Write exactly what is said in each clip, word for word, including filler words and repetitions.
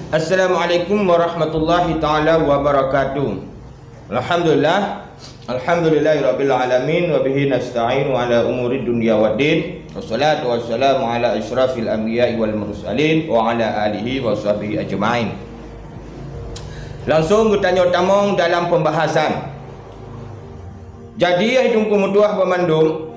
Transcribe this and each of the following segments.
Assalamualaikum warahmatullahi taala wabarakatuh. Alhamdulillah. Alhamdulillahirabbil alamin, wa bihi nasta'in wa ala umuri dunya waddin. Wassalatu wassalamu ala asyrafil anbiya'i wal mursalin wa ala alihi wa sahbihi ajma'in. Langsung geutanyoe tamong dalam pembahasan. Jadi, hai Teungku meutuah banmandum,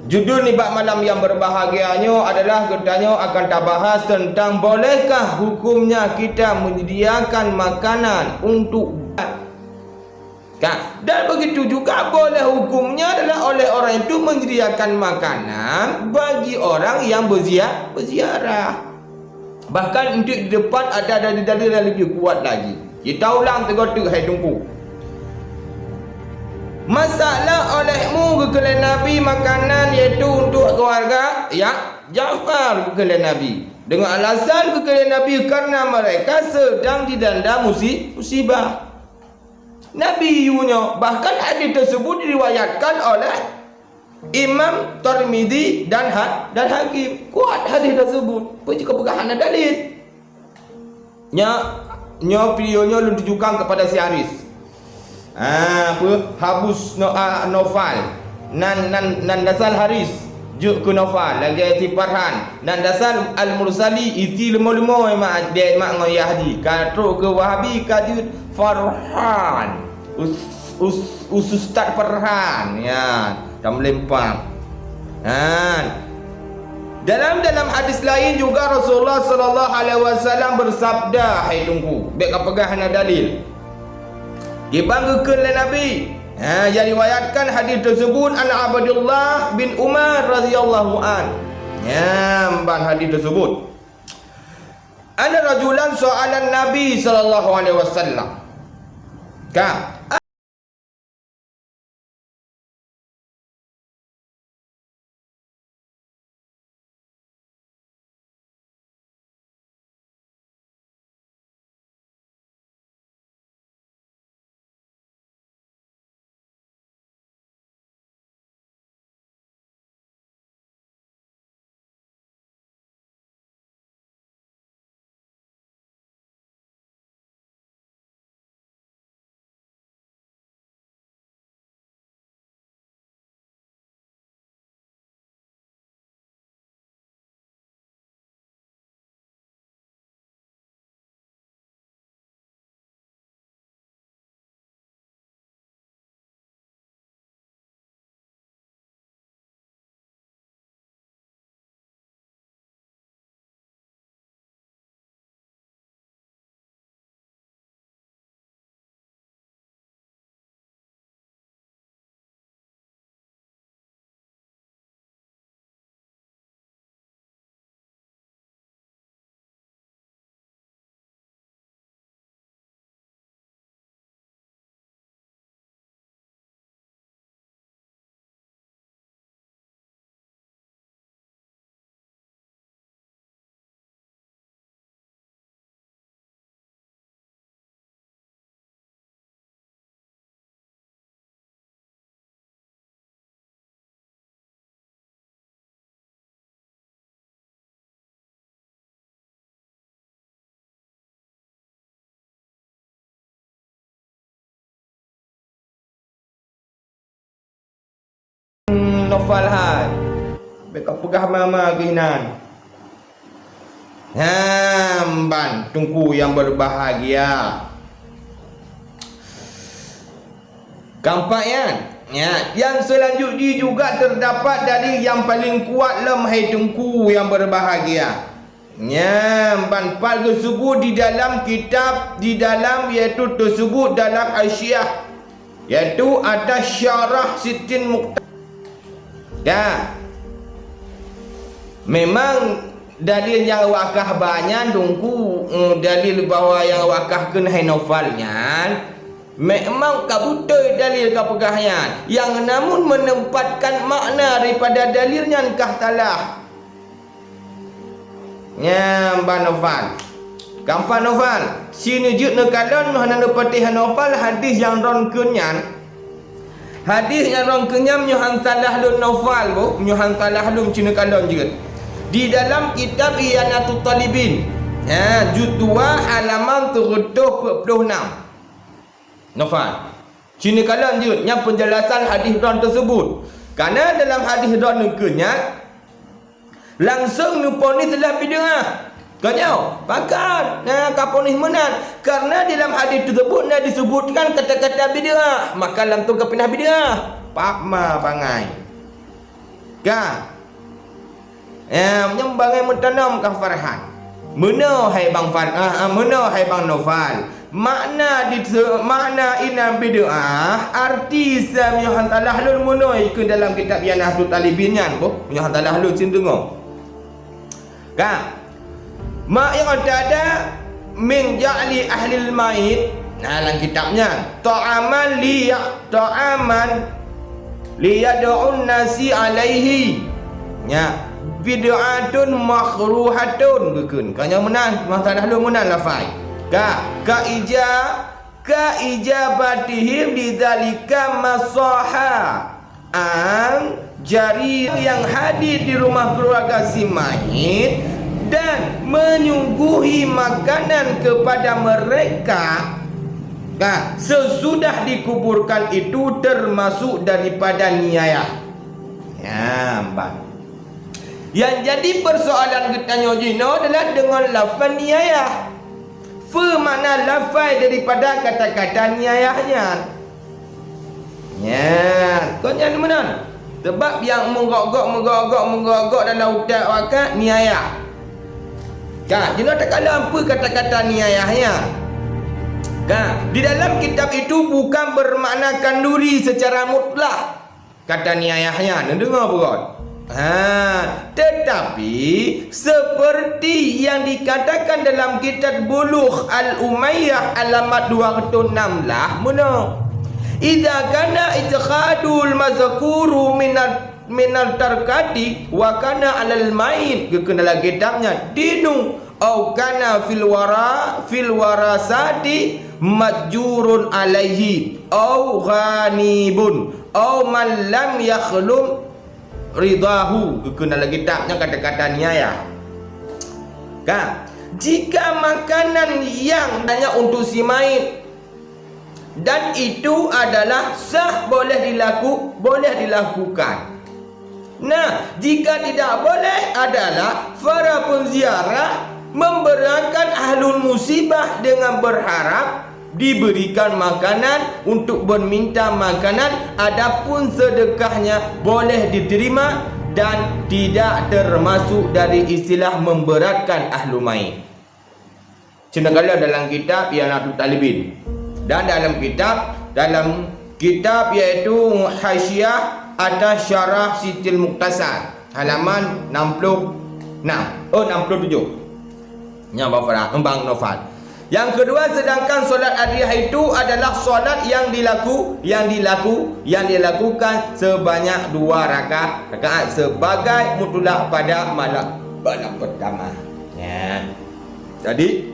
judul nibak malam yang berbahagia nyoe adalah geutanyoe akan tabahas tentang bolehkah hukumnya kita menyediakan makanan untuk, ka, dan begitu juga boleh hukumnya adalah oleh orang itu menyediakan makanan bagi orang yang berzia-, berziarah. Bahkan untuk di depan ada dalil-dalil yang lebih kuat lagi. Kita ulang tiga teuk, hai Teungku. Masalah olehmu geukheun lé Nabi makanan yaitu untuk keluarga, ya, Ja'far geukheun lé Nabi. Dengan alasan geukheun lé Nabi karena mereka sedang dilanda musi-, musibah. Nabi yue nyoe, bahkan hadis tersebut diriwayatkan oleh Imam Tirmizi dan ha-, dan Hakim. Kuat hadis tersebut. Peue jeuet kapeugah hana dalil? Nya, nyoe video nyoe lôn tujukan kepada si Haris. Ah, apa? Habus no-, ah, Naufal. Nan, nan, nan dasar Haris jeuet keu Naufal lagèe si Farhan. Nan dasar Al-Mursali isi leumo-leumo mak, dek mak ngon yah jih. Ka trok keu Wahabi ka jeuet Farhan. Us-, us-, us-, Ustaz Farhan. Ya, dan melempar. Ha. Dalam, dalam hadis lain juga Rasulullah sallallahu alaihi wasallam bersabda, hai Teungku, bèk kapeugah hana dalil. Kiban geukheun lé Nabi. Ha, yang riwayatkan hadis tersebut an Abdullah bin Umar radhiyallahu an. Nyan ban hadis tersebut. Anna rajulan sa'alan Nabi sallallahu alaihi wasallam. Ka. Nofal hai. Bèk kapeugah mama keunan. Nyan ban Teungku yang berbahagia. Keempat nyan, ya, yang selanjut jih juga terdapat dalil yang paling kuat lom hai Teungku yang berbahagia. Nyan ban pat geusebut di dalam kitab, di dalam, yaitu teusebut dalam Asyiah, yaitu atas syarah Sittin Mukhtar. Ya. Memang dalil nyang wakah ba nyan Teungku, eh, dalil bahwa nyang wakah keuhai Nofal nyan, memang ka beutôi dalil ka peugah nyan, yang namun menempatkan makna daripada dalil nyan ka salah. Nyan ban Nofal. Keempat Nofal, si neujeuet neukalon hana neupatéh Nofal hadis nyang ron keu nyan. Hadis nyang ron keu nyan nyoe han salah lôn Nofal, boh, nyoe han salah lôn ci neukalon jeuet. Di dalam kitab I'anatut Talibin. Eh, juz dua halaman seureutôh peuet ploh nam. Nafal. Sini ka lanjut, nyan penjelasan hadis droen tersebut. Karena dalam hadis droen neukeu nyan, langsung neuponis adalah bid'ah. Ka nyoe, pakat, na ka ponis meunan. Karena dalam hadis tersebut na disebutkan kata-kata bid'ah, maka langsung ka pinah bid'ah. Pak ma bangai. Ka. Ya, meunyoe bangai meutanom ka Farhan. Meunoe hai Bang Far-, ah, ah, meunoe hai Bang Nofal. Makna di, makna inan bid'ah, arti sa meunyoe han salah lôn meunoe ikeu dalam kitab Ianah Talibin nyan, boh. Meunyoe han salah lôn cit deungoe. Ka. Ma i'tada min ja'li ahlil mait. Nah, lam kitab nyan. Ta'aman li ya-, ta'aman liyad'un nasi alaihi. Nya, bid'atun makruhatun geukheun. Ka nyoe meunan, masalah lôn meunan lafai. Ka, ka ija, ka ijabatihim lidzalika masaha an jari yang hadir di rumah keluarga si mayit dan menyuguhi makanan kepada mereka, nah, sesudah dikuburkan itu termasuk daripada niayah. Ya, bah. Yang jadi persoalan geutanyoe jinoe adalah dengan lafaz niayah. Peue makna lafaz daripada kata-kata niayah nyan? Nyan, kon nyan meunan. Sebab nyang meugok-gok, meugok-gok, meugok-gok dalam utak awak niayah. Ka, jinoe takalon peue kata-kata niayah nyan. Ka, di dalam kitab itu bukan bermakna khanduri secara mutlak. Kata niayah nyan, neudeungoe beurot. Ha, tetapi seperti yang dikatakan dalam kitab Bulughul Maram alamat dua ratus enam belas meunoe, "Idza kana i'tiqadul mazkuru minat, minat tarkati wa kana alal mait," geukheun dalam kitab nyan, "dinu au kana fil wara, fil warasati majurun alaihi au ghanibun." Au man lam yakhlum ridahu, geukheun dalam kitab nyan kata-kata niayah. Ka, jika makanan yang hanya untuk si mayit, dan itu adalah sah, boleh dilaku-, boleh dilakukan. Nah, jika tidak boleh adalah para penziarah memberatkan ahlul musibah dengan berharap diberikan makanan, untuk meminta makanan, adapun sedekahnya boleh diterima dan tidak termasuk dari istilah memberatkan ahlu mait. Seuneukala dalam kitab Ianah Talibin dan dalam kitab, dalam kitab yaitu Hasyiah atas Syarah Sitil Mukhtasar, halaman enam puluh enam, oh, enam puluh tujuh. Nyan Bang Farah, Bang Nofal. Yang kedua, sedangkan solat adhiyah itu adalah solat yang dilaku-, yang dilaku-, yang dilakukan sebanyak dua rakaat, rakaat sebagai mutulak pada malam, malam pertama. Ya. Jadi,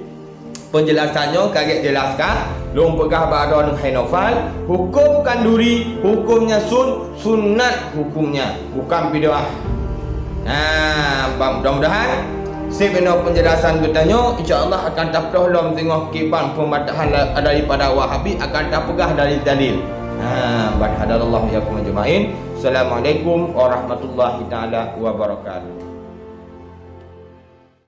penjelasan nyoe ka gét jelaskan, lôn peugah bak droeneuh hai Nofal, huköm khanduri, hukömnya sun-, sunat hukömnya, bukan bid'ah. Nah, mudah-mudahan seb inoe penjelasan geutanyoe, insya Allah akan taploh lom singoh kiban peumatahan la-, daripada Wahabi akan tapeugah dari dalil. Nah, bad hadanallahu iyyakum ajmain. Assalamualaikum warahmatullahi taala wabarakatuh.